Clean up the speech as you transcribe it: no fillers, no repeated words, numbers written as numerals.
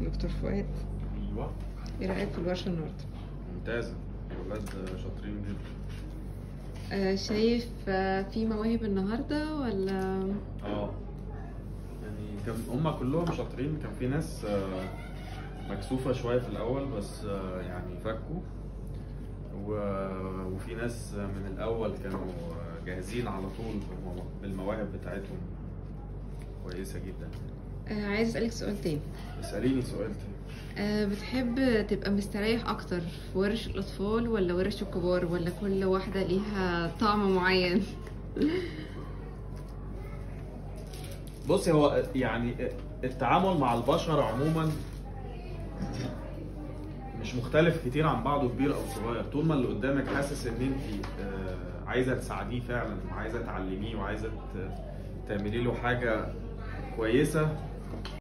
دكتور فؤاد. ايوه، ايه رأيك في الورشة النهاردة؟ ممتازة، الولاد شاطرين جدا. شايف في مواهب النهاردة ولا؟ اه يعني كان هما كلهم شاطرين، كان في ناس مكسوفة شوية في الأول بس يعني فكوا، وفي ناس من الأول كانوا جاهزين على طول بالمواهب بتاعتهم كويسة جدا. عايز أسألك سؤال تاني. اسأليني سؤال تاني. بتحب تبقى مستريح أكتر في ورش الأطفال ولا ورش الكبار، ولا كل واحدة ليها طعم معين؟ بصي، هو يعني التعامل مع البشر عموما مش مختلف كتير عن بعضه، كبير او صغير. طول ما اللي قدامك حاسس ان انت عايزه تساعديه فعلا وعايزه تعلميه وعايزه تعملي له حاجة كويسة.